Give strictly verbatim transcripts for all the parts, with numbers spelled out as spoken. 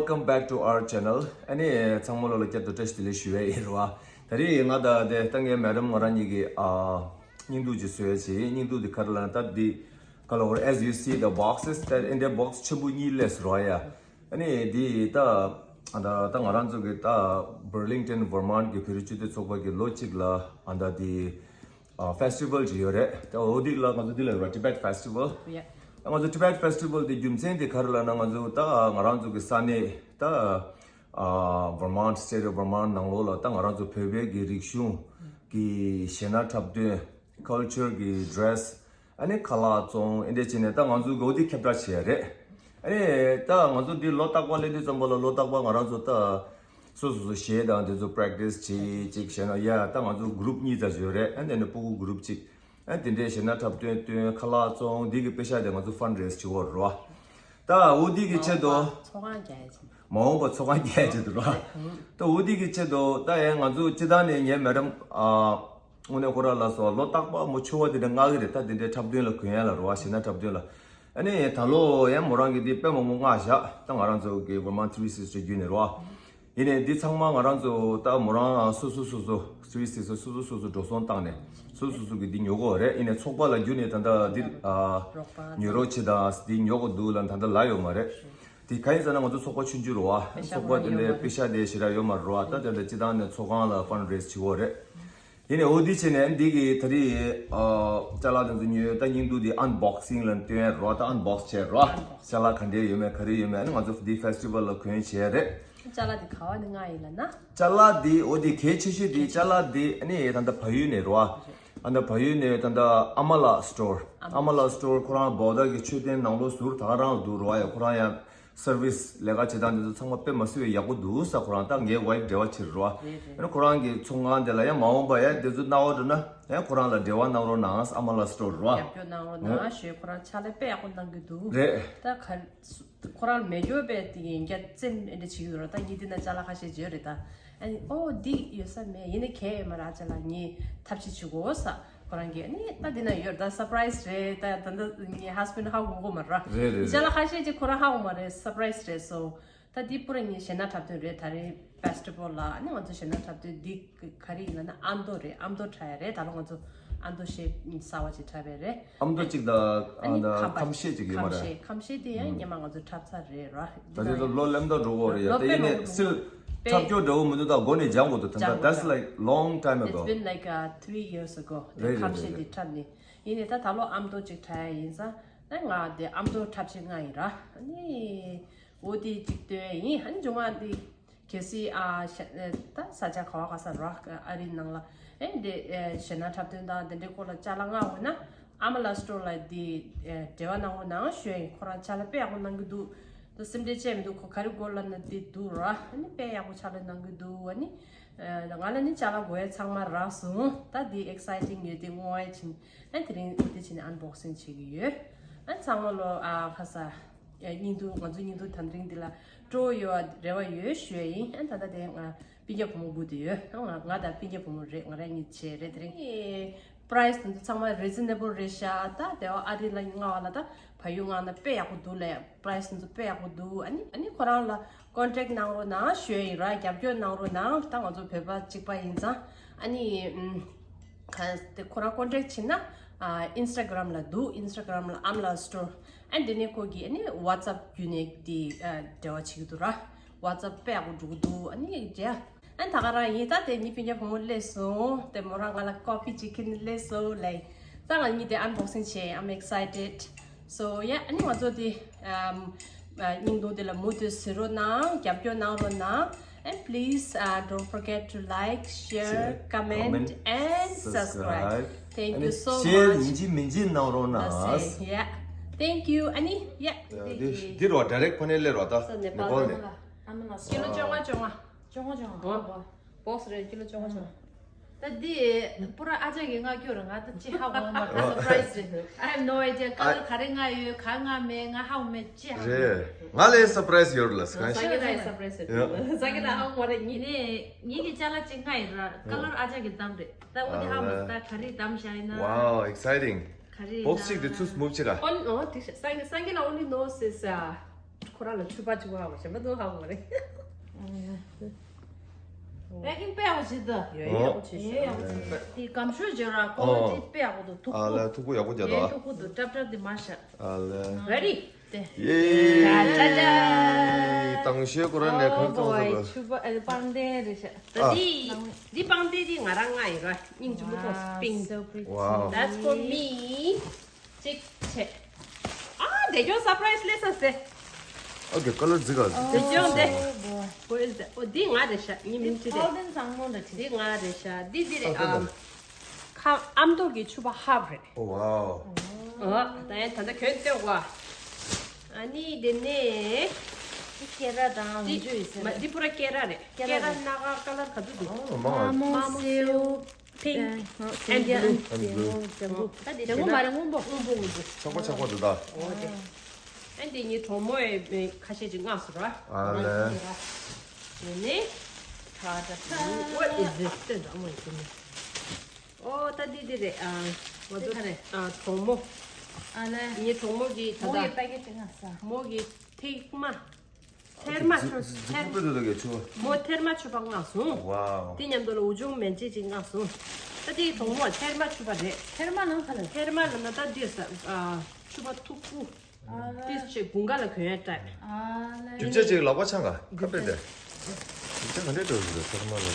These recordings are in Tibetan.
Welcome back to our channel. ཨ་ནི་ཚང་མ་ལོ་ལ་བསྐྱར་དུ་བཀྲ་ཤིས་བདེ་ལེགས་ཞུ་ཡས་ཡིན་རོ། ད་རེས་ང་དང་དེ་ད་ངའི་མེ་ཌམ་ང་རང་གཉིས་ཀྱི་ཨ་སྙིང་སྡུག་ཅིག་བཟོས་ཡས་ཅིག་སྙིང་སྡུག་དེ་ག་རེ་ལབ་ན་ད་འདི་ག་ལ་བར། As you see the boxes, ད་འདི་འདྲའི་བོག་སི་ཆེན་པོ་གཉིས་སླེབས་སོང་རོ་ཡ། ཨ་ནི་འདི་ད་ད་ད་ང་རང་ཚོ་གི་ད་Burlington Vermont གི་བོད་རིགས་སྤྱི་མཐུན་ཚོགས་པ་གི་ལོ་གཅིག་ལ་ཨ་ད་འདི་ཨ་ཕེ་སི་ཊི་ཝལ་ཅིག་ཡོད་རེད། ད་འོ་འདི་ལ་ང་ཚོ་འདི་ལ་Tibet Festival. Yeah. ད་ང་ཚོ་Tibet Festival དེ་རྒྱུ་མཚན་དེ་ག་རེ་ལབ་ན་ང་ཚོ་ད་ང་རང་ཚོ་གི་ས་གནས་ད་ཨ་Vermont, State of Vermont ནང་ལོགས་ལ་ད་ང་རང་ཚོ་བོད་པའི་གི་རིག་གཞུང་གི་གཞས་སྣ་འཁྲབ་སྟོན། Culture གི་dress, ཨ་ནི་ཁ་ལག་བཙོང་ཨེ་འདྲས་བྱས་ནས་ད་ང་ཚོ་གོ་དེ་ཁྱབ་བསྒྲགས་བྱས་རེད། ཨ་ནི་ད་ང་ཚོ་འདི་ལོ་རྟག་པར་སླེབས་དུས་ཙམ་པ་ལ་ལོ་རྟག་པར་ང་རང་ཚོ་ད་སོ་སོ་སོ་གཞས་དང་དེ་ཚོ་practice བྱེད་ཅིག་བྱས་ན་ཡ་ད་ང་ཚོ་group གཉིས་ཙམ་ཡོད་རེད། ཨ་ནི་ནི་སྤུ་གུ་group གཅིག་ཨ་དེ་འདྲས་གཞས་སྣ་འཁྲབ་སྟོན་སྟོན་ཁ་ལག་བཙོང་འདི་གི་པེ་ཤ་དེ་ང་ཚོ་fundraise བྱེད་འོ་རོ། ད་འོ་འདི་གི་ཆེད་དུ་ཚོགས་ཁང་རྒྱག་ཡ་ཆེད། མ་འོངས་པ་ཚོགས་ཁང་རྒྱག་ཡ་ཆེད་དུ་རོ། ད་འོ་འདི་གི་ཆེད་དུ་ད་ཡ་ང་ཚོ་སྤྱི་བཏང་ནས་ངའི་མེ་ཌམ་ཨ། དངོས་གནས་ཁོ་རང་ལ་སོགས་ལོ་རྟག་པར་མོ་ཆུ་བ་དེ་འདྲ་མངག་གི་རེད། ད་དེ་འདྲའི་འཁྲབ་སྟོན་ལ་གོན་ཡ་ལ་རོ་བ། གཞས་སྣ་འཁྲབ་སྟོན་ལ། ཨ་ནི་ད་ལོ་ཡང་མོ་རང་གིས་འདི་དཔེ་མང་པོ་མངགས་བཞག་ད་ང་རང་ཚོ་གི་Vermont Three Sisters བརྒྱུད་ནས་རོ་བ། ཡིན་ནའི་འདི་ཚང་མ་ང་རང་ཚོ་ད་མོ་རང་སོ་སོ་སོ་སོ་Three Sisters སོ་སོ་སོ་སོ་འགྲོ་སོང་བཏང་ནས་སོ་སོ་སོ་གི་འདི་ཉོ་གི་རེད། ཡིན་ནའི་ཚོགས་པ་ལ་བརྒྱུད་ནས་ད་ལྟ་འདི་ཨ་ཉོ་རོགས་བྱེད་དང་འདི་ཉོ་གི་འདུག་ལ་ད་ལྟ་ལབ་ཡོད་མ་རེད། དེ་ག་ཡིན་ཟེར་ན་ང་ཚོ་ཚོགས་པ་ཆུང་ཆུང་རེད་བ། ཚོགས་པ་དེ་འདྲའི་པེ་ཤ་དེ་ཞེ་དྲག་ཡོད་མ་རེད་བ། ད་དེ་འདྲ་སྤྱི་བཏང་ནས་ཚོགས་ཁང་ལ་fundraise བྱེད་དགོས་རེད། ཡིན་ནའི་འོ་འདི་བྱས་ནས་འདི་གི་ད་རེས་ཨ་ཅ་ལག་དེ་ཚོ་ཉོས་ད་སྙིང་སྡུག་དེ་unboxing ལ་སྟོན་རོགས། ད་unbox བྱས་རོགས། ཅ་ལག་ག་འདྲས་ཡོད་མེད་ག་རེ་ཡོད་མེད་ཨ་ནི་ང་ཚོ་འདི་festival ལ་གོན་བྱས་རེད། ཅ་ལག་དེ་ག་བ་ནས་མངགས་ཡིན་ལབ་ན། ཅ་ལག་དེ་འོ་དེ་གལ་ཆེ་ཤོས་དེ་ཅ་ལག་དེ་ཨ་ནི་ད་ལྟ་བལ་ཡུལ་ནས་རོགས། ཨ་ད་བལ་ཡུལ་ནས་ད་ལྟ་ཨ་མ་ལགས་store. ཨ་མ་ལགས store ཁོ་རང་བོ་ད་གི་མཆོད་རྟེན་ནང་ལོགས་ཟུར་ད་ག་རང་ལ་འདུག་རོགས། ཡ་ཁོ་རང་ཡང་service ལས་ཀ་བྱེད་སྟངས་དེ་ཚོ་ཚང་མ་དཔེ་མ་སྲིད་པའི་ཡག་པོ་འདུག་ས། ཁོ་རང་ད་ངའི་wife འབྲེལ་བ་བྱེད་རོགས། རེད་རེད། ཨ་ནི་ཁོ་རང་གི་ཚོང་ཁང་དེ་ལ་ཡང་མ་འོངས་པ་ཡ་དེ་ཚོ་གནང་བ་འགྲོ་ན་ཡང་ཁོ་རང་ལ་འབྲེལ་བ་གནང་རོགས་གནང་ཨ་མ་ལགས store རོགས། རྒྱབ་སྐྱོར་གནང་རོགས་གནང་ཞེས་ཁོ་རང་ཕྱག་ལས་དཔེ་ཡག་པོ་གནང་གི་འདུག་རེད། ད་ག་ཁོ་རང་མེད་རྒྱུ་བས་དེ་ཡིན་རྒྱ་རྩེམ་ཨེ་འདྲ་བྱེད་ཀྱི་ཡོད་ར། ད་ཉིན་དེ་ན་ཅ་ལག་ཁ་ཤས་བརྗོད་རེད་ད། ཨ་ནི་ཨོ་འདི་ཡོད་ས་མེད་ཡིན་ནའི་གལ་ཡོད་མ་ར། ཅ་ལག་ངས་ཐབས་ཤེས་བྱེད་དགོས་ས་ཁོ་རང་གིས། ཨ་ནི་ད་འདི་ན་ཡོད་ད་surprise རེད། ད་ད་ད་ངའི་husband ཧ་གོ་གོ་མ་ར། རེད་རེད་ཅ་ལག་རེད། ཁ་ཤས་ཅིག་ཁོ་རང་ཧ་གོ་མ་རེད། surprise རེད། སོ་ད་འདི་པུ་ར་ངའི་གཞས་སྣ་འཁྲབ་སྟོན་རེད། ད་རེས་festival ལ་ཨ་ནི་ང་ཚོ་གཞས་སྣ་འཁྲབ་སྟོན་འདི་ག་རེ་ཡིན་ལབ་ན་ཨ་མདོ་རེད། ཨ་མདོ་འཁྲབ་ཡ་རེད། ད་ལོ་ང་ཚོ་ཨ་མདོ་གཞས་གསར་བ་ཅིག་འཁྲབ་ཡ་རེད། ཨ་མདོ་གཅིག་དང་ཨ་ནི་ཨ་ཁམས་པ་ཁམས་ཤེས་ཅིག་ཡོད་མ་ཁམས་རེད། ཤེས་ཁམས་ཤེས་དེ་ཡང་ཨུམ། སྔོན་མ་ང་ཚོ་འཁྲབ་ཚར་རེད་ར། ད་དེ་ཚོ་ལོ་ལེམ་ད་འགྲོ་གོ་རེད་ཡ། ལོ་དེ་ཡིན་ནས་པད་མ་སིལ་པད་འཁྲབ་སྐྱོར་འདྲ་བོ་མི་འདུག་ད་མགོ་ནས་སྦྱང་དགོས་འདུག་ད་སྦྱང་ད་དགོས། That's like long time ago. It's been like uh, three years ago. རེད་རེད་ཁམས་ཤེས་རེད་དེ་རེད། འཁྲབ་ནས་ཡིན་ནས་ད་ད་ལོ་ཨ་མདོ་ཅིག་འཁྲབ་ཡ་ཡིན་ཙང་ད་ང་དེ་ཨ་མདོ་འཁྲབ་ཆེན་ལྔ་ཡིན་ར། ཨ་ནི་འོ་དེ་ཅིག་སྟོན་ཡིན། ཨ་ནི་མཇུག་མ་དེ། གལ་སྲིད་ཨ་ཤ་ཨེ་ད་ས་ཆ་ག་བ་ག་ས་རག་ཨ་རིའི་ནང་ལ་ཨེ་འདི་ཨེ་གཞས་སྣ་འཁྲབ་སྟོན་དང་དེ་འདྲའི་སྐོར་ལ་ཅ་ལག་མངགས་འོང་ན་ཨ་མ་ལགས་སི་ཊོར་ལ་འདི་ཨེ་འབྲེལ་བ་གནང་རོགས་གནང་ཞུ་ཡ་ཡིན། ཁོ་རང་ཅ་ལག་དཔེ་ཡག་པོ་གནང་གི་འདུག་ད་སེམས་ཁྲལ་བྱས་མི་འདུག་ཁོ་ག་རེ་དགོས་ལབ་ན་འདི་འདུག་ར། ཨ་ནི་དཔེ་ཡག་པོ་ཅ་ལག་གནང་གི་འདུག་ཨ་ནི་ཨེ་ང་ལ་ནི་ཅ་ལག་དགོས་ཡ་ཚང་མ་རག་སོང་། ད་འདི་exciting ཡོད་དེ་བསྔོ་བ་ཡ་བྱིན། ཨ་དེ་རིང་འོ་དེ་བྱས་ནས་unboxing བྱེད་ཀྱི་ཡོད། ཨ་ཚང་མ་ལོ་ཨ་ཁ་ས། ཡ་སྙིང་སྡུག་ང་ཚོ་སྙིང་སྡུག་དམ་རིང་འདི་ལ་སྤྲོ་ཡོད་རེ་བ་ཡོད་ཞུ་ཡ་ཡིན། ཨ་ད་ལྟ་དེ་ང་སྤུན་ཀྱག་བུ་མོ་སྒུག་དེ་ཡོད། ཨ་ང་ང་དང་སྤུན་ཀྱག་བུ་མོ་རེད། ང་རང་གཉིས་བྱས་རེད། དེ་རིང་price དེ་ཚོ་ཚང་མ་reasonable རེད་ཤག་ད་དེ་བ་ཨ་རི་ལ་མངགས་པ་ལ་ད་བལ་ཡུལ་མངགས་ན་དཔེ་ཡག་པོ་འདུག་ལས། price དེ་ཚོ་དཔེ་ཡག་པོ་འདུག་ཨ་ནི་ཨ་ནི་ཁོ་རང་ལ་contact གནང་རོགས་གནང་ཞུ་ཡ་ཡིན་ར། རྒྱབ་སྐྱོར་གནང་རོགས་གནང་། ད་ང་ཚོ་བོད་པ་གཅིག་པ་ཡིན་ཙང་ཨ་ནི་ཨུམ། ག་དེ་ཁོ་རང་contact བྱེད་ན་ཨ་Instagram ལ་འདུག Instagram ལ་ཨ་མ་ལགས་སི་ཊོར། ཨ་དེ་ནས་ཁོ་གིས་ཨ་ནི་WhatsApp བརྒྱུད་ནས་དེ་ཨ་འབྲེལ་བ་བྱེད་ཀྱི་འདུག་ར། WhatsApp དཔེ་ཡག་པོ་འགྲོ་གི་འདུག་ཨ་ནི་རྒྱ་ཨ་ད་ག་རང་ཡིན། ད་དེ་ངའི་སྤུན་ཀྱག་བུ་མོ་སླེབས་སོང་། དེ་མོ་རང་ང་ལ་coffee ཅིག་ཁྱེར་ནས་སླེབས་སོང་ལབ། ད་ང་གཉིས་དེ་unboxing བྱས། I'm excited. So yeah, ཨ་ནི་ང་ཚོ་དེ་ཨམ་ཨ་སྙིང་སྡུག་དེ་ལ་མུ་མཐུད་གཟིགས་རོགས་གནང་། རྒྱབ་སྐྱོར་གནང་རོགས་གནང་། And please uh, don't forget to like, share, comment and subscribe. Thank you so much. Share ཡིན་གཅིག་མིན་གཅིག་གནང་རོགས་གནང་། Yeah. Thank you. ཨ་ནི་yeah. འདི་འདི་རོ་direct ཕ་ནས་སླེབས་རོ་ད་ནེ་པཱལ་ནས། ཀི་ལོ་བཅོ་ལྔ་བཅོ་ལྔ། བཅོ་ལྔ་བཅོ་ལྔ། ཨོ། བོག་སི་རེད། ཀི་ལོ་བཅོ་ལྔ་བཅོ་ལྔ། ད་འདི་པུ་ར་ཨ་ཅག་གིས་མངགས་རྒྱུ་རེད། ང་ད་ཅི་ཧ་གོ་མ་ད་surprise རེད། I have no idea. ཀ་ལར་ག་རེ་མངགས་ཡོད་ག་མངགས་མེད་ང་ཧ་གོ་མེད་ཅི་ཧ་གོ་མེད། རེད། ང་ལའི་surprise ཡོད་རེད་ལ་སང་ས་གི་ལའི་surprise རེད། ས་གི་ལ་ཧ་གོ་མ་རེད། ངས་ངས་ཀྱི་ཅ་ལག་ཅིག་མངགས་ཡོད་ར། ཀ་ལར་ཨ་ཅག་གིས་བདམས་རེད། ད་འོ་དེ་ཧ་གོ་མ་ད་ག་རེ་བདམས་བཞག་ཡིན་ན། Wow, exciting. ག་རེ་བོག་སི་གཅིག་དེ་ཚུར་move བྱེད་ར། ཨོ་ཨོ་དེ་ས་གི་ས་གི་ལ་only knows is uh, ཁོ་རང་ལ་ཕྱུ་པ་ཕྱུ་པ་བ་གཞན་པ་ཚོ་ཧ་གོ་མ་རེད། པེ་ཀིང་དཔེ་ཡག་པོ་བྱེད་འདུག་ཡོད་ཡག་པོ་བྱེད་ཤག་དེ་སྒམ་ཤོས་བརྗོད་ར་ཀོ་ལི་ཊི་དཔེ་ཡག་པོ་འདུག་ཐུག་པ། ཨ་ལ་ཐུག་པ་ཡག་པོ་རྒྱག་ད། ཐུག་པ་འདུག་ཀྲབ་ཀྲབ་དེ་མ་ཤ། ཨ་ལ། Ready? དེ། ཡེ། ཅ་ཅ་ཅ། དང་ཤོས་ཁོ་རང་ནས་ཁར་ཐོག་ཟེར་བ། ཕྱུ་པ་ཨ་པང་གདན་རེད་ཤག་ད་ཨ། འདི་འདི་པང་གདན་འདི་ང་རང་ང་ཡིན་ར། སྙིང་རྗེ་མོ་ཐོག་པིང་། Wow. That's for me. གཅིག་བྱས། ཨ་དེ་ཀྱང་སར་པ་རའི་ཛི་སླེབས་ས་ཟེ། ཨོ་ཀེ་ཀ་ལར་ཛི་ག་དེ་ཀྱང་དེ། What is that? ཨོ་འདི་ང་རེད་ཤག་ཉི་མ་འདི་དེ། འདི་ང་རེད་ཤག་འདི་འདི་རེད། ཨ་ཁ་ཨ་མདོ་གི་ཕྱུ་པ་ཧབ་རེད། ཨོ་ཝའོ། ཨོ་ད་ཡང་ད་ལྟ་གྱོན་བསྟན་བ། ཨ་ནི་དེ་ནས། འདི་སྐེ་ར་དང་འདི་ལོ་རྒྱུས་ཡོད་ས་མ་རེད། འདི་པུ་ར་སྐེ་ར་རེད། སྐེ་ར་རེད། སྣ་ཁ་ཀ་ལར་ག་ཚོད་འདུག་ཨོ་མ་མ་མ་མོ་སེའུ། Pink and blue. And blue. ལྗང་གུ། ད་འདི་ལྗང་གུ་མ་རེད། སྔོན་པོ། སྔོན་པོ་སྔོན་པོ། ཆག་པ་ཆག་པ་འདུག་ད། ཨོ་དེ། ཨ་འདི་ངའི་གྲོགས་མོའི་ཁ་ཤས་ཅིག་མངགས་སོང་ར། ཨ་ལེ། དེ་ནས། ཁྲ་ཁྲ་ཁྲ། What is this? ཏན་ཏན་མོ་ཡིན་ནི། ཨོ་ད་འདི་འདི་རེད། ཨ་ང་ཚོ་ཁ་རེད། ཨ་གྲོགས་མོ། ཨ་ལེ། ངའི་གྲོགས་མོ་གིས་ད་མོ་ཡི་ད་པེ་ཀེ་ཊི་མངགས་ས། མོ་གིས་ཐིག་མ། ཐེར་མ་ཆུ་ཐེར། མོ་ཐེར་མ་ཆུ་པ་མངགས་སོང་། ཝའོ། དེ་མཉམ་དུ་ལ་འུ་ཆུང་མན་ཆད་ཅིག་མངགས་སོང་། ད་དེའི་གྲོགས་མོ་ཐེར་མ་ཆུ་པ་རེད། ཐེར་མ་ནང་ཁ་ལ། ཐེར་མ་ལ་ན་ད་འདིར་ས་ཨ་ཆུ་པ་ཐུག་པོ། ཏིས་ཆེ་དགུན་ཁ་ལ་གོན་ཡ་ཏྲ། རྒྱུ་ཆ་ཅིག་ལག་པ་འཆང་ག་ཁ་པེ་དེ། རྒྱུ་ཆ་ག་འདྲས་འགྲོ་ཞིག་རེད་ཐེར་མ་ལ།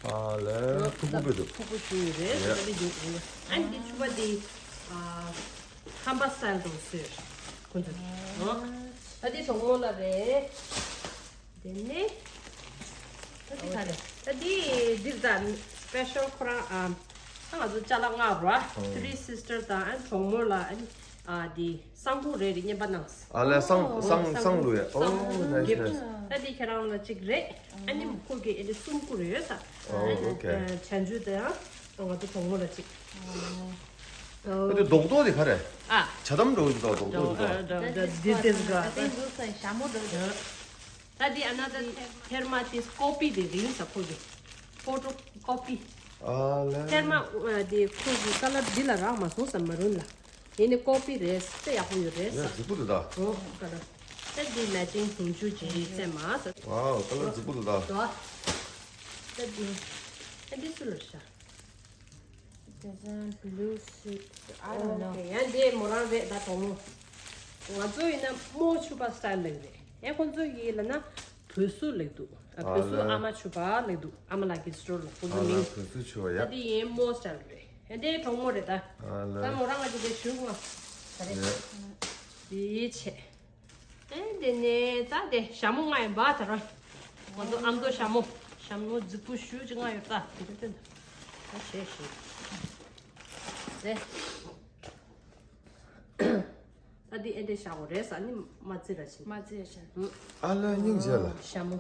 ཨ་ལེ་ཐུག་པོ་པེ་འདུག་ཐུག་པོ་ཞུ་ཡི་རེད། ད་ལི་འདུག་ཨ་འདི་ཆུ་པ་འདི་ཨ། ཁམས་པ་སི་ཊལ་དུ་བཟོས། ཁོང་ཚོ། ཨོ། ད་འདི་གྲོགས་མོ་ལ་རེད། དེ་ནས། ད་འདི་ག་རེད། ད་འདི་འདིར་ད་སི་པེ་ཤལ་ཁོ་རང་ཨ། ད་ང་ཚོ་ཅ་ལག་མངགས་རོ། ཨོ། Three Sisters དང་ཨ་གྲོགས་མོ་ལ་ཨ་ནི་ཨ་འདི་བསང་ཁུག་རེ་རེ་རྔན་པ་གནང་སོང་། ཨ་ལེ་བསང་ཨོ་བསང་བསང་བསང་ལུ་ཡ། ཨོ་བསང་ཁུག་ནའི་སི་གིཕ་ཊི། ནའི་སི། ད་འདི་ཁྱེད་རང་ལ་གཅིག་རེད། ཨ་ནི་ཁོ་གི་ཨེ་འདི་གསུམ་བསྐུར་ཡོད་ས། ཨོ་ཨ་ནི་ཨོ་ཁེ། ཨ་ཇ་འཇུ་དང་ང་ཚོ་གྲོགས་མོ་ལ་གཅིག་ཨ་དེ་རྡོག་རྡོག་དེ་ག་རེ། ཨ། ཇ་དམ་འགྲོ་གི་འདུག་རྡོག་རྡོག་འདུག་འདི་འདི་འདི་འདི་འདི། ད་འདི་ཞྭ་མོ་འགྲོ་གི་འདུག་ད་འདི་ཨ་ན་ད་ཐེར་མ་དེ་ཀོ་པི་དེ་རིང་ས་ཁོ་གི་ཕོ་ཊོ་ཀོ་པི། ཨ་ལེ། ཐེར་མ་དེ་ཁོ་གི་ཀ་ལར་འདི་ལ་རག་མ་སོང་ས་མ་རུན་ལ། ཡིན་ནི་ཀོ་པི་རེད། དཔེ་ཡག་པོ་ཡོད་རེད་ས། ཡ་རྫིག་པོ་འདུག་ད། ཨོ་ཀ་ལར། ད་འདི་མེ་ཅིང་ཟུང་ཆུ་ཅིག་རྩེ་མ་ས། ཝའོ་ཀ་ལར་རྫིག་པོ་འདུག་ད། ད་འདི་ད་འདི་སུ་ལ་ཤ། Doesn't blue suit? I don't know. ཨོ་ཡང་འདི་མོ་རང་རེད་ད་གྲོགས་མོ། ང་ཚོ་ཡིན་ན་རྨོ་ཕྱུ་པ་སི་ཊལ་ལེགས་རེད། ཡང་ཁོང་ཚོ་ཡིན་ལ་ན་བོད་སུ་ལེགས་འདུག་ཨ་བོད་སུ་ཨ་ལེ། ཨ་མ་ཕྱུ་པ་ལེགས་འདུག་ཨ་མ་ལགས་ཀྱི་སི་ཊོར་ལ་ཁོང་ཚོ་ཨ་ལེ་མིང་། བོད་སུ་ཕྱུ་པ་ཡ། ད་འདི་ཡིན་རྨོ་སི་ཊལ་རེད། ཡང་འདི་གྲོགས་མོ་རེད་ད། ཨ་ལེ། ད་མོ་རང་ང་ཚོ་འདི་ཞུ་ང་། ད་རེད། ཡ། འདི་བྱས། ཨེ་དེ་ནས་ད་དེ་ཞྭ་མོ་ལྔ་ཡིན་པ་ད་ར། ང་ཚོ་ཨ་མདོ་ཞྭ་མོ། ཞྭ་མོ་རྫིག་པོ་ཞུ་ཅིག་ལྔ་ཡོད་ད། དེ་དེ་དེ་ད་ཞེས་ཞེས། དེ། ད་དེ་ཨེ་དེ་ཞྭ་མོ་རེད་ས་ནི་མ་རྩི་ར་ཕྱིན། མ་རྩི་ར་ཕྱིན། ཨ་ལ་སྙིང་རྗེ་ལ། ཞྭ་མོ།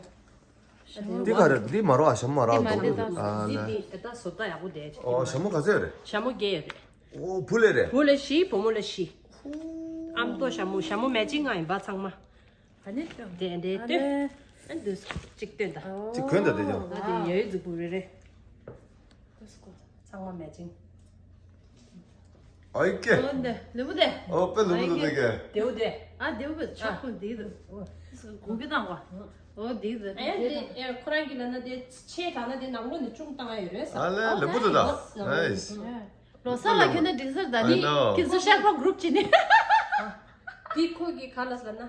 འདི་ག་རེད། འདི་མ་རོ་ཨ་ཞྭ་མོ་མ་རོ་འདི་མ་རེད་ད། ཨ་ལ། འདི་འདི་ད་བཟོ་ལྟ་ཡག་པོ་དེ། ཨོ་ཞྭ་མོ་ག་ཚོད་རེད། ཞྭ་མོ་བརྒྱད་རེད། ཨོ་བུ་ལས་རེད། བུ་ལ་བཞི་བུ་མོ་ལ་བཞི། ཨ་མདོ་ཞྭ་མོ་ཞྭ་མོ་མེ་ཅིང་ང་ཡིན་པ་ཚང་མ། ཨ་ནི་སྟོན། དེ་འདྲའི་ཨ་སྟོན། ལེ། ཨ་འདུས་གཅིག་སྟོན་ད། གཅིག་གོན་ད་དེ་ཀྱང་། ཨ་དེ་ཡ་ཡོད་རྫིག་པོ་རེ་རེ། ཚང་མ་མེ་ཅིང་། ཨའི་ཀེ། ཨོ་འདི་ལེ་བུ་དེ། ཨོ་དཔེ་ལེ་བུ་དེ་དེ་ཀེ། དེའུ་དེ། ཨ་དེའུ་བེ་ཆག་པོ་འདི་དུ། གུ་གི་དང་བ། ཨོ་འདི་དུ། ཨེ་དེ་ཨེ་ཁོ་རང་གི་ལ་ན་དེ་ཆེ་དྲགས་ན་དེ་ནང་ལོགས་ནས་ཅུང་བཏང་ཡ་ཡོད་རེད་ས། ཨ་ལེ་ལེ་བུ་དེ་ད། ཨོ་ནའི་སི། ལོ་གསར་ལ་ཁྱོད་ནི་ཌི་སར་ད་ནི། I know. ཁྱེད་ཚོ་ཤར་པ་གུ་རུབ་བྱེད་ནི། འདི་ཁོ་གི་ག་ལ་ཟེར་ན།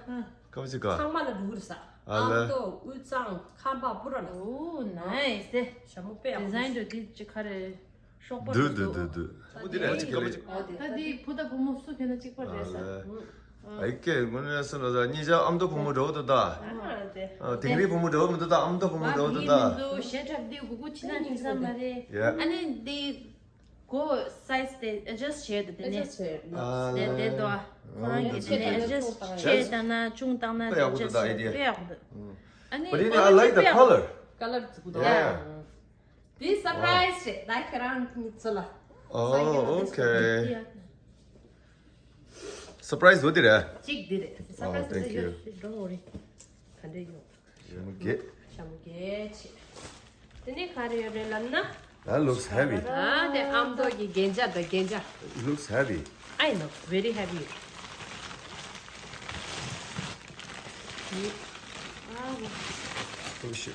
ཀ་བ་ཅི་ཀ། ཚང་མ་ལ་འགྲོ་གི་རེད་ས། ཨ་ལེ། ཨ་མདོ་དབུས་གཙང་ཁམས་པ་པུ་ར་ལ། ཨོ་ནའི་སི། ཞྭ་མོ་དཔེ་ཡག་པོ། ཌི་ཛའིན་འདྲ་འདི་ཅི་ག་རེ། ཤོག་པ་འདུག་འདུག་འདུག་འདུག་འདུག་ད་འདི་ཨ་ཅི་ཀ་ལ་ཅི། ད་འདི་བུ་དང་བུ་མོ་སུ་ཁྱོད་ན་གཅིག་པ་རེད་ས། ཨ་ལེ། ཨའི་ཀེ་ངོ་ནས་སོང་ལ་ད་གཉིས་ཆ་ཨ་མདོ་བུ་མོ་འདྲ་བོ་འདུག་ད། ཨ་དེ། ཨ་དིང་རི་བུ་མོ་འདྲ་བོ་མི་འདུག་ད། ཨ་མདོ་བུ་མོ་འདྲ་བོ་འདུག་ད། མི་འདུག་ཞེ་དྲག་འདི་གུ་གུ་ཕྱི་ནང་གཉིས་ས་མ་རེད། ཡ། ཨ་ནི་འདི། གོ་སའི་ཛི་དེ་ཨེ་ཇསྟ་བྱས་དེ་དེ་ནས། ཨེ་ཇསྟ་བྱས། ཨ་དེ་ལེ། དེ་དོ། ཁོ་རང་གིས་ཨ་དེ་ནས་ཨེ་ཇསྟ་བྱས་བཏང་ན་ཆུང་བཏང་ན་དཔེ་ཡག་པོ་འདུག་ད་ཨའི་ཌི་ཡ། དཔེ་ཡག་པོ་འདུག་ཨ་ནི། But you know, I like the color. ཀ་ལར་རྫིག་པོ་འདུག Yeah. འདི་སར་པ་རའི་ཛི་རེད་ད་ཁྱེད་རང་གཉིས་ཚོ་ལ། Oh, okay. སར་པ་རའི་ཛི་བོ་འདི་རེད། གཅིག་འདི་རེད། སར་པ་རའི་ཛི་འདི་ཡོད། Don't worry. ག་འདྲ་ཡོད། ཞྭ་མོ་བརྒྱད། ཞྭ་མོ་བརྒྱད་བྱས། དེ་ནས་ག་རེ་ཡོད་རེད་ལབ་ན། That looks heavy. ད་དེ་ཨ་མདོ་གི་རྒྱན་ཆ་དང་རྒྱན་ཆ། It looks heavy. I know, very heavy. Oh shit.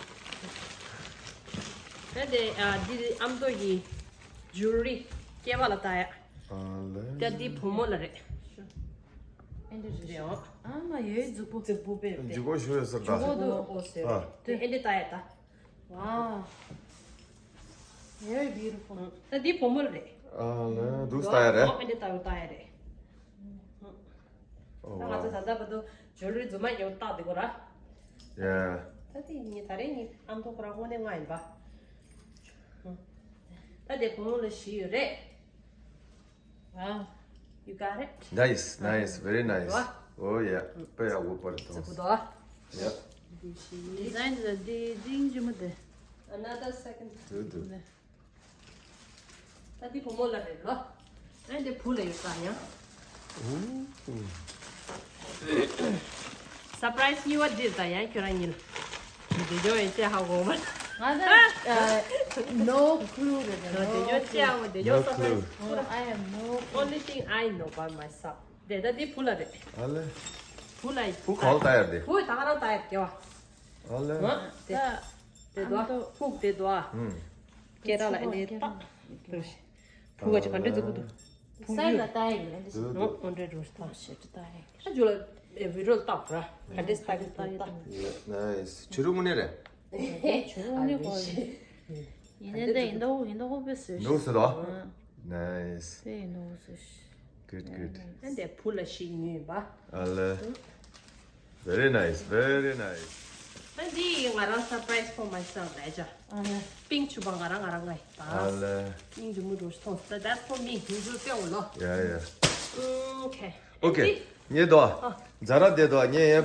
ད་དེ་ཨ་འདི་ཨ་མདོ་གི་ཇུ་ལི་སྐེ་བ་ལ་བཏགས་ཡ། ཨ་ལེ། ད་འདི་བུ་མོ་ལ་རེད། ཨེ་འདྲ་རེད་འོ། ཨ་མ་ཡོད་མཛུག་པོ། མཛུག་པོ་པས་མཛུག་པོ་ཞུ་ཡོད་ས་ད། མཛུག་པོ་འདུག་ཨོ་ཟེར། ཨ། དེ་ཨེ་འདྲ་བཏགས་ཡ་ད། Wow. Very beautiful. ད་འདི་བུ་མོ་ལ་རེད། ཨ་ལེ་འདུག་སྟ་ཡ་རེད། ཨོ་ཨེ་འདྲ་བཏགས་ཡོད་བཏགས་ཡ་རེད། Oh ད་ང་ཚོ་wow. ད་ལྟ་བར་དུ་ཇུ་ལི་རྫུན་མ་ཡོད་བཏགས་དེ་གོ་ར། Yeah. ད་དེ་ཉིད་ད་རེས་ཉིད་ཨ་མདོ་ཁོ་རང་དངོས་གནས་ལྔ་ཡིན་པ། ད་དེ་བུ་མོ་ལ་བཞི་ཡོད་རེད། Wow. You got it? Nice, nice, very nice. Wow. Oh yeah. དཔེ་ཡག་པོ་པར་ཙི་ཐོང་། གུ་དོ། Yeah. Design the ding jim de. Another second. དུ་དུ། ད་འདི་བུ་མོ་ལ་རེད་ལོ། ཨ་འདི་བུ་ལ་ཡོད་ཀ་ཡང་། Surprise གཉིས་པ་འདིར་ད་ཡང་ཁྱོད་རང་ཉིད་ལ། འདི་ཇོ་ཡིན་ཅེ་ཧ་གོ་མ། ང་ད་no clue རེད། འདི་ཇོ་ཅེ་ཧ་གོ་འདི་ཇོ་surprise. I have no clue. Only thing I know by myself. དེ་ད་འདི་བུ་ལ་རེད། ཨ་ལེ། བུ་ལ་ཡིན། བུ་ག་ལ་ལྟ་ཡར་དེ། བུ་ད་ག་རང་ལྟ་ཡར་སྐྱེ་བ། ཨ་ལེ། ང་དེ་དེ་དོ་ཕུག་དེ་དོ་ཨ། ཧུམ། སྐེ་རགས་ལ་ཨེ་འདྲའི་ཏག་ཏག་ཞིག་ཕུག་ག་ཅིག་ག་འདྲ་འཛུགས་ཀྱི་འདུག་ཕུག་ས་ཡིན་ལ་ལྟ་ཡིན་ལ་འདི་ནོ་ཨོ་འདྲའི་རུ་ཏག་ཞེ་དྲི་ལྟ་ཡིན། ཨ་ཇུ་ལ་ཨེ་བི་རོལ་ཏག་ར་ག་འདྲས་ལྟ་གི་འདུག་ལྟ། Nice. ཆུ་རུ་མུ་ནེ་རེད། ཆུ་རུ་མུ་ནེ་གོ་ཡིན་ནི་འདི་ཡིན་འདུག་ཡིན་འདུག་པས་ཟེར། འདུག་ཟེར་དོ། Nice. དེ་ཡིན་འདུག་ཟེར། Good, good. ཨ་འདི་བུ་ལ་ཞིག་ཉོས་ཡིན་པ། ཨ་ལེ། Very nice, very nice. ཨ་འདི་ང་རང་surprise for myself ལས་ཅ། ཨ་ལེ། པིང་ཆུ་བ་ང་རང་ང་རང་ང་ཡིན་ད། ཨ་ལེ། སྙིང་རྗེ་མོ་འགྲོ་ཞིག་མཐོང་སོང་། That's for me. ངུ་ཚོ་སྤེལ་འོ་ལོ། Yeah, yeah. Okay. Okay. ཨ་འདི་ཉེ་དོ། ཛ་ར་དེ་དོ་ཉེ་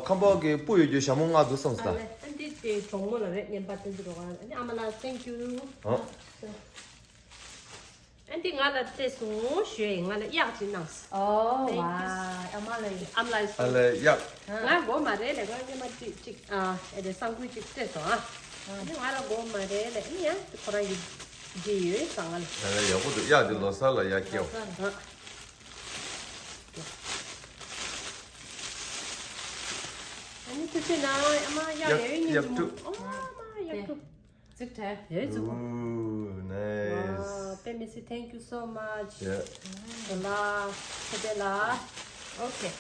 ཁམ་པ་གི་སྤུ་ཡོད་རྒྱུ་ཞྭ་མོ་ལྔ་འདུག་བསམ་སོང་ད། ཨ་ལེ། ཨ་འདི་དེ་གྲོགས་མོ་ལ་རེད་ཉན་པ་དེ་འདི་རོགས་ཨ་འདི་ཨ་མ་ལ་thank you. ཨ། ཨ་འདི་ང་ལ་སྤྲད་སོང་ཞུས་ཡིན། ང་ལ་གཡག་ཅིག་གནང་སོང་། ཨོ་ཝ་ཨ་མ་ལ་ཡིན། ཨ་མ་ལ་ཡིན། ཨ་ལེ་གཡག་ང་དགོས་མ་རེད་ལས་ང་སྔོན་མ་ཅིག་ཅིག་ཨ་ཨེ་རེད་སང་ཀུའི་ཅིག་སྤྲད་སོང་ཨ། ཨ་འདི་ང་ལ་དགོས་མ་རེད་ལས་ཨ་ནི་ཡང་ཁོ་རང་གི་འདི་ཡོད་ས་ང་ལ། ཡག་པོ་འདུག་གཡག་འདི་ལོ་གསར་ལ་ཡག་སྐྱེའོ། ཨ་ཨ་ནི་ཐུགས་རྗེ་གནང་ཨ་མ་གཡག་ཡག་ཡོད་ཉིན་གྱི་མོ་ཨ་མ་གཡག་ཐུག Zip tie. Hey, zip. Ooh, nice. Wow, Pemisi, thank you so much. Yeah. Hola, hola. Okay.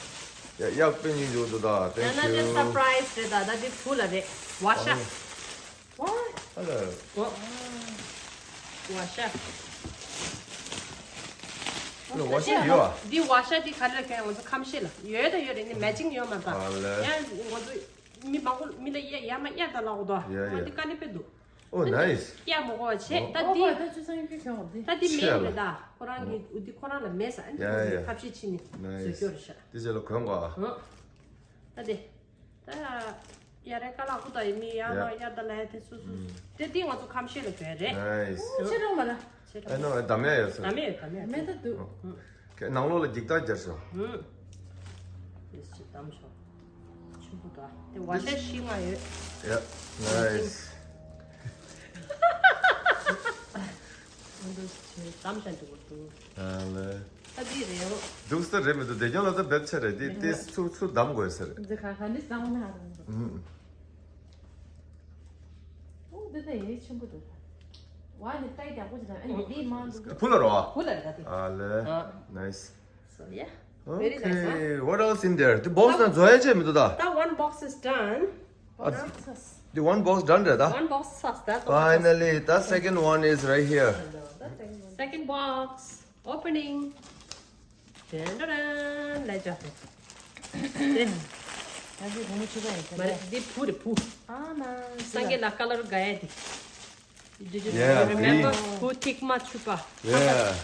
Yeah, yeah, Pemisi, you do that. Thank you. Another surprise, the the the full of it. Washa. What? Hello. What? Washa. No, washa you are. The washa the color can was a come shell. You are the you're in the matching your mother. Yeah, was me bangu me the yeah, yeah, my yeah, the loud. Yeah, yeah. What the can you do? Oh, nice. ཡ་མོ་གོ་བ་བྱེད་ད་འདི། ད་འདི་མེད་རེད་ད། ཁོ་རང་གི་འདི་ཁོ་རང་ལ་མེད་ས་ཨ་འདི་ཁོ་ཚོས་ཐབས་ཤེས་བྱེད་ནས་བཟོ་སྐྱོར་རེད་ཤག་དེ་ཚོ་ལ་གོན་གོ་ད་འདི། ད་ཡ་རེ་ཀ་ལག་ཁུ་ད་ཡི་མི་ཡ་ལ་ཡ་ད་ལ་ཡ་དེ་སུ་སུ་དེ་འདི་ང་ཚོ་ཁམས་ཤེས་ལ་གོན་རེད། Nice. ཕྱི་རོལ་མ་ལ། ཨ་ནོ་ཨ་དམ་ཡ་ཡོད་ས། དམ་ཡ་ཡོད་དམ་ཡ་ཡོད། མེད་ད་འདུག་ཁྱེད་ནང་ལོགས་ལ་འགྱིག་ཐག་སྦྱར་སོང་། ཧུམ། ཡེས་ཅིག་བསྡམས་ཤོག་ཆུ་བུ་དང་དེ་ཝ་ཤ་ཤི་ང་ཡོད། Yeah, nice. ཨ་འདུག་ཆེ་བསྡམས་ཤ་འདུག་འདུག་ཨ་ལེ། ཨ་འདི་རེད་འོ། འདུག་ས་རེད་མི་འདུག་བདེ་སྐྱོང་ལ་ད་བེད་ཆ་རེད་འདི་དེ་ཚུ་ཚུ་བསྡམས་དགོས་ས་རེད། འདི་ག་ག་ནི་བསྡམས་ན་རུང་། ཨོ་འདི་ད་ཡེ་ཆེན་པོ་འདུག་ཝ་ནི་ཏའི་རྒྱག་པོ་ཅིག་དང་ཨ་ནི་འདི་མང་འདུག་བུ་ལ་རོ། བུ་ལ་རེད་ད་དེ། ཨ་ལེ། ཨ། Nice. So yeah. Very nice, huh? Okay, what else in there? The box ན་བཟོ་ཡ་ཆེ་མི་འདུག་ད། That one box is done. ཨ། The one box done རེད་ད། One box sus, that's all. Finally, the second one is right here. Hello, the second one. Second box opening. ཏན་ཏན་ལས་ཅོ། ཏན། ད་འདི་བུ་མོ་ཆུ་ཚ་ཡིན་ས་མ་རེད། འདི་བུ་རེད་བུ། ཨ་མ། སངས་རྒྱས་ལ་ཀ་ལར་ག་ཡ་འདི། Did you Yeah, remember green. Who take my chupa? Yeah.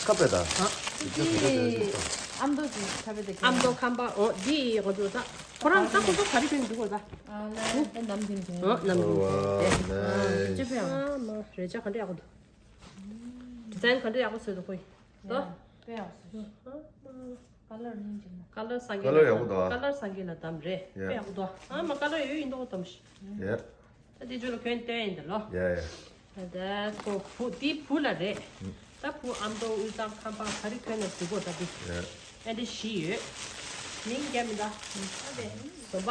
ཁ་པེ་ད། འདི་ཨ་མདོ་གི་ཁ་པེ་ད། ཨ་མདོ་ཁམས་པ་འོ་འདི་ཡི་གོ་འདུག་ད། ཁོ་རང་ད་ཁོ་ཚོ་ག་རེ་གྱོན་འདུག་གོ་ད། ཨ་ལ་ད་ནམ་རྒྱུན་གྱོན། འོ་ནམ་རྒྱུན་གྱོན། ཨ་ལ་ཅི་ཕེ་ཨ་མ་རེ་ཅག་ག་འདྲ་ཡག་པོ་འདུག་ཌི་ཛའིན་ག་འདྲ་ཡག་པོ་བཟོས་འདུག་ཁོ་ཡི། ལོ། དཔེ་ཡག་སོང་། ཀ་ལར་ནི་འཇིགས་མ། ཀ་ལར་སངས་རྒྱས་ཀ་ལར་ཡག་པོ་འདུག་ཨ། ཀ་ལར་སངས་རྒྱས་ལ་གདམས་རེད། ཡ། དཔེ་ཡག་པོ་འདུག་ཨ། ཨ་མ་ཀ་ལར་ཡོད་ཡིན་མདོག་གདམས་ཤིག་ཡ། ད་དེ་ཚོ་ལ་གྱོན་སྟོན་ཡིན་ད་ལོ། ཡ་ཡ། ད་ཁོ་བུ་དེ་བུ་ལ་རེད། ད་བུ་ཨ་མདོ་དབུས་གཙང་ཁམས་པ་ག་རེ་གྱོན་ན་འགྲིག་གོ་ད་དེ། ཡ། ཨ་འདི་བཞི་ཡོད། མིང་རྒྱབ་མི་འདུག་ཨ་དེ་འཛོམས་པ།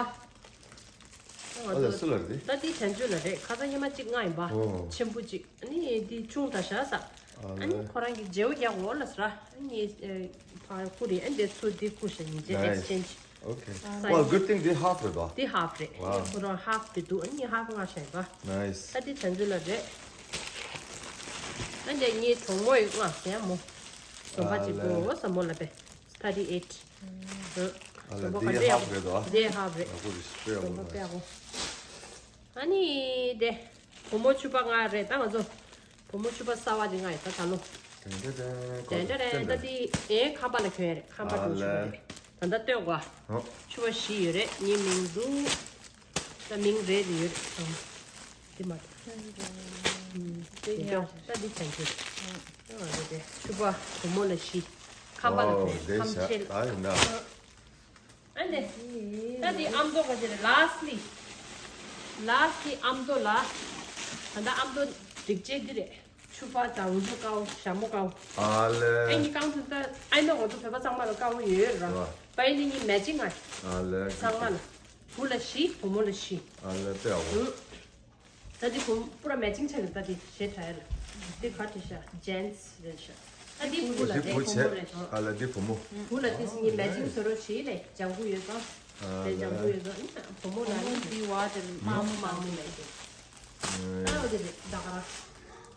ཨ་ལ་སུ་ལ་རེད། ད་འདི་བྱང་ཆུབ་ལ་རེད། ཁ་སང་ཉི་མ་གཅིག་མངགས་ཡིན་པ། ཨོ། ཆེན་པོ་གཅིག་ཨ་ནི་འདི་ཆུང་དྲགས་ཤག་ས། ཨ་ནི་ཁོ་རང་གི་བརྗེ་པོ་རྒྱག་འོ་ལ་ཟེར། ཨ་ནི་ཕར་ཁུར་རེད། ཨ་ནི་དེ་ཚུར་འདི་ཁུར་ཤག་ཉིན་བྱེད་ཨེག་སི་ཅེན་ཇི། Okay. Well, good thing འདི་ཧབ་རེད་པ། འདི་ཧབ་རེད། Wow. ཁོ་རང་ཧབ་དེ་འདུག་ཨ་ནི་ཧབ་མངགས་ཤག་ཡིན་པ། Nice. ད་འདི་བྱང་ཆུབ་ལ་རེད། ཨ་ནི་ངའི་གྲོགས་མོ་ཡིས་མངགས་ཟེར་མོ། འཛོམས་པ་གཅིག་པོ་ཟེར་མོ་ལ་པས། Thirty eight. ཨ་ལ་འདི་ཧབ་རེད་དོ། འདི་ཧབ་རེད། ཨ་ཁུ་རེ་ཤི་པའི་ཨ་ཁུ་རེ། ཨ་ནི་དེ་བུ་མོ་ཕྱུ་པ་ལྔ་རེད། ད་ང་ཚོ་བུ་མོ་ཕྱུ་པ་གསར་པ་དེ་ལྔ་ཡོད་ད་ད་ལོ། དེ་འདྲ་རེད། ད་འདི་ཨེ་ཁམས་པ་ལ་གྱོན་ཡ་རེད། ཁམས་པ་ཕྲུ་གུ་ཕྱུ་པ་རེད། ད་ལྟ་སྟོན་དགོས། ཕྱུ་པ་བཞི་ཡོད་རེད། ངའི་མིང་འདུག་ད་མིང་རེ་རེ་ཡོད་རེད། འདི་མ་གཏོགས། འདི་ཡང་ད་འདི་བྱང་ཆུབ་རེད། ཨ་རེ་རེ། ཕྱུ་པ་བུ་མོ་ལ་བཞི། ཁམས་པ་ལ་ཨོ་བྱས། དེ་ཁམས་བྱས་ཤག་ད་ཡིན་ན། ཨ་ནི། ད་འདི་ཨ་མདོ་ག་ཅི་རེད། ལཱ་སི་ལི། ལཱ་སི་ལི་ཨ་མདོ་ལ། ད་ལྟ་ཨ་མདོ་སྒྲིག་ཆས་འདི་རེད། ཕྱུ་པ་དང་འུ་ཚོ་དཀར་པོ་ཞྭ་མོ་དཀར་པོ། ཨ་ལེ། ཨ་ནི་རྐང་ཚུགས་ད་ཨ་ནི་ང་ཚོ་བོད་པ་ཚང་མ་ལ་དཀར་པོ་ཡོད་ར། ཨ་ལེ། ཨ་ནི་གཉིས་མེ་ཅིང་ང་། ཨ་ལེ། ཚང་མ་ལ། བུ་ལ་བཞི་བུ་མོ་ལ་བཞི། ཨ་ལེ་དཔེ་ཡག་པོ། ད་འདི་བུ་པུ་ར་མེ་ཅིང་ཆགས་ཀྱི། ད་འདི་ཞེ་དྲག་ཡ་ལ། འདི་ག་འདྲ་ཤག་ཇེན་སི་རེད་ཤག་ད་འདི་བུ་ལ། འདི་དེ་བུ་བུ་མོ་བྱས། རེད་ཤག་ཨ་ལེ་འདི་བུ་མོ། བུ་ལ་དེ་སི་གཉིས་མེ་ཅིང་བཟོ་རོགས་བྱེད་ལེ། ལྗང་གུ་ཡོད་ཙང་། ཨ་དེ་ལྗང་གུ་ལེ། ཡོད་ཙང་། བུ་མོ་ལ་ནི་འདི་བ་དེ་དམར་མོ་དམར་མོ་མེ་ཅིང་། ཨ་འོ་དེ་རེད་ད་ག་ར།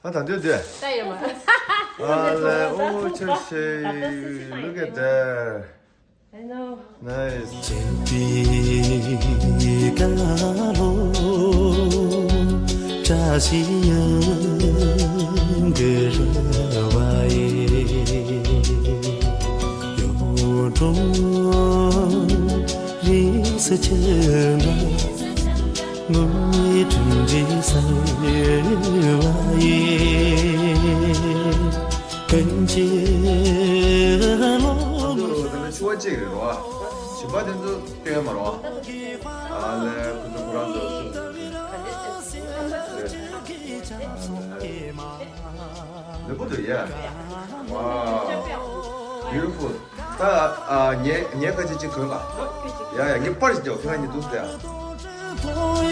ཨ་ད་འདི་འདི། ད་ཡོད་མ། ཨ་ལེ། ཨོ་ཆ་ཤེ། Look at that. I know. Nice. ཨ་ཚོ་དེ་ནི་ཕྱུ་པ་གཅིག་རེད་རོ། བྱིས་པ་དེ་ཚོ་སྟོན་མ་རོ། ཨ་ལེ་ཁོ་ཚོ་ཁོ་རང་ཚོ་སུ། ལེ་པོ་དུ་ཡ། Wow. Beautiful. ད་ཨ་ངས་ངས་ཁ་ཅིག་ཅིག་གོན་ལ། ཡ་ཡ་ངས་པར་ཞིག་རྒྱག་ཁྱེད་རང་གཉིས་འདུག་ཟེར་ཡ།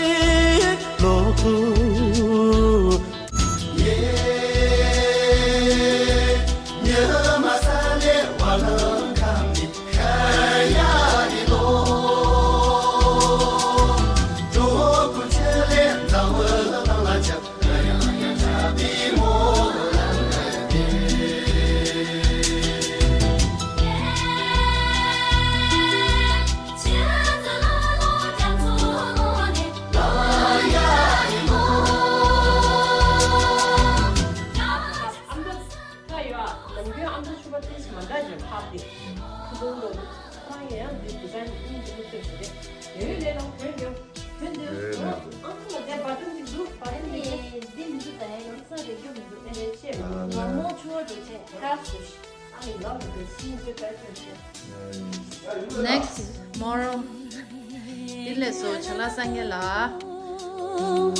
ད་ཡོད་ཨ། ནམ་རྒྱུན་ཨ་མདོ་ཕྱུ་པ་ཏོག་ཙམ་མ་འདྲ་ཅིག་ཕབ་སྟེ། ཁོ་རང་ལོ་ཁོ་རང་ཡང་ཡང་འདི་དེ་ཚོ་གཉིས་འདི་མོ་ཚོས་བྱས་ཏེ། ཡོད་ལས་དང་གྱོན་རྒྱུ། གྱོན་འདི། ཨེ་ཨ་མདོ་ལ་དེ་བ་ཏན་འདི་འདུག་བ་ཏན་འདི། ཨེ་འདི་མི་འདུག་ད་ཡང་ཡང་ས་རེ་རྒྱུ་མི་འདུག་ཨེ་རེ་ཆེ་མི་འདུག་ང་མོ་ཕྱུ་པ་འདུག་ཆེ་ཁ་སུ། I'm in love with this. He's the best. Next, tomorrow. དེ་ལས་སོ་ཆ་ལ་སང་ཉལ་ལ།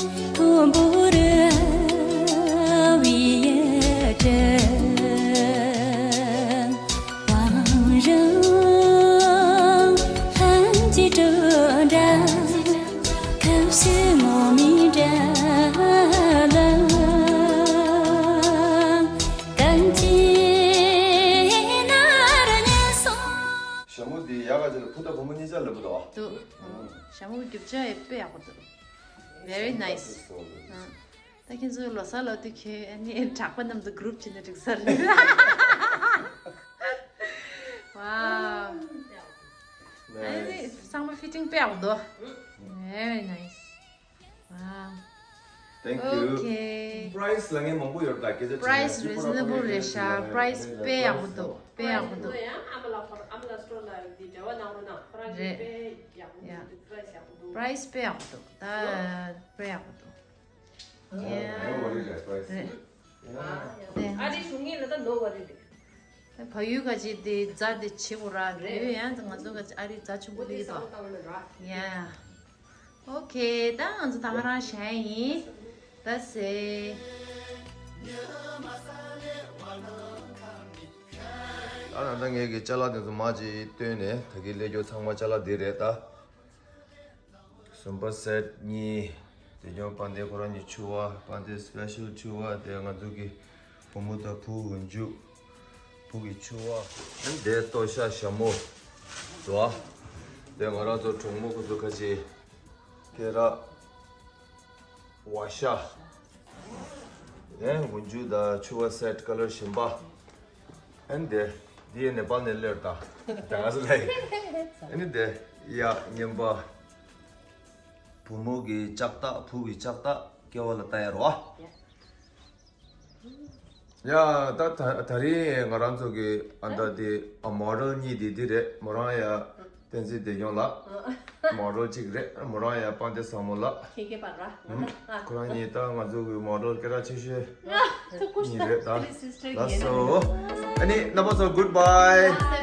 ཞྭ་མོ་འདི་ཡག་ག་ཅིག་ལ་བུ་དང་བུ་མོ་གཉིས་ཆ་ལབ་འདུག་འདུག་ཞྭ་མོ་གི་རྒྱུ་ཆ་ཡང་དཔེ་ཡག་པོ་འདུག Very nice. ཨ། ད་ཁྱེད་ཚོ་ལོ་གསར་ལོ་དུས་ཁྱོད་ཨ་ནི་གྲྭ་པ་རྣམས་དང་གུ་རུབ་བྱས་ནས་འགྲིག་ས་རེད། Wow. ཨ་ནི་ཚང་མ་ཕི་ཊིང་དཔེ་ཡག་པོ་འདུག Very nice. Wow. Thank you. Okay. Price ལ་ངས་མང་པོ་ཡོད་ད་སྐད་ཆ་དྲིས་ན། Price reasonable རེད་ཤག Price དཔེ་ཡག་པོ་འདུག་དཔེ་ཡག་པོ་འདུག་ཡང་ཨ་མ་ལགས་ཁོ་རང་ཨ་མ་ལགས་སི་ཊོར་ལ་འདི་འབྲེལ་བ་གནང་རོགས་གནང་། ཁོ་རང་གིས་རེད། དཔེ་ཡག་པོ་འདུག Price ཡག་པོ་འདུག Price དཔེ་ཡག་པོ་འདུག་ད་དཔེ་ཡག་པོ་འདུག Yeah. No worry, guys, price. རེད། ཨ་རི་གཞུང་ངེས་ལ་ད་no worry རེད། ད་བལ་ཡུལ་ག་ཅིག་དེ་རྫ་དེ་ཆེ་བོ་ར་རེད། ཡོད་ཡང་ང་ཚོ་ག་ཅིག་ཨ་རི་རྫ་ཆུང་པོ་དེ་ཡོད་དོ། Yeah. Okay. ད་ང་ཚོ་ད་ག་རང་བཞག་ཡིན། That's it. ད་ད་ལྟ་ངས་ཀྱི་ཅ་ལག་དེ་ཚོ་མར་ཅིག་བཏོན་ནས་ད་གིན་སླེབས་རྒྱུ་ཚང་མ་ཅ་ལག་འདི་རེད་ད། ཟུམ་པ་སེཊ་གཉིས། དེ་ཀྱང་དཔལ་ལྡན་ཁོ་རང་གཉིས་ཕྱུ་པ། དཔལ་ལྡན་སི་པེ་ཤལ་ཕྱུ་པ། དེ་ང་ཚོ་གི་བུ་མོ་དང་བུ་འོན་ཇུ། བུ་གི་ཕྱུ་པ། ཨ་ནི་དེ་ལྟོ་ཤ་ཞྭ་མོ་དོ། དེ་ང་རང་ཚོ་གྲོགས་མོ་ཁོ་ཚོ་ཁ་ཅིག་སྐེ་རགས། ཝ་ཤ། ཨེ་འོན་ཇུ་དང་ཕྱུ་པ་སེཊ་ཀ་ལར་གཞན་པ། ཨ་ནི་དེ། འདི་ནེ་པཱལ་ནས་སླེབས་ད། ད་ང་ཚོ་ལ་ཡིན། ཨ་ནི་དེ། ཡ་རྔན་པ། བུ་མོ་གི་ལྕགས་ཐག་བུ་གི་ལྕགས་ཐག་སྐེ་བ་ལ་བཏགས་ཡ་རོ། ཡ་ད་ད་ད་རིང་ང་རང་ཚོ་གི་ཨ་ད་དེ་ཨ་མོ་ཌེལ་གཉིས་དེ་འདི་རེད། མོ་རང་ཡ་བསྟན་འཛིན་བདེ་སྐྱོང་ལགས། མོ་ཌེལ་གཅིག་རེད། མོ་རང་ཡ་དཔལ་ལྡན་བཟང་མོ་ལགས། ཁྱེད་ཀྱི་པར་ར། ཁོ་རང་གཉིས་ད་ང་ཚོ་གི་མོ་ཌེལ་སྐད་གྲགས་ཆེ་ཤོས་གཉིས་རེད་ད། ལགས་སོ། ཨ་ནི་རྣམ་པ་ཚོ་གུཌ་བྷའི།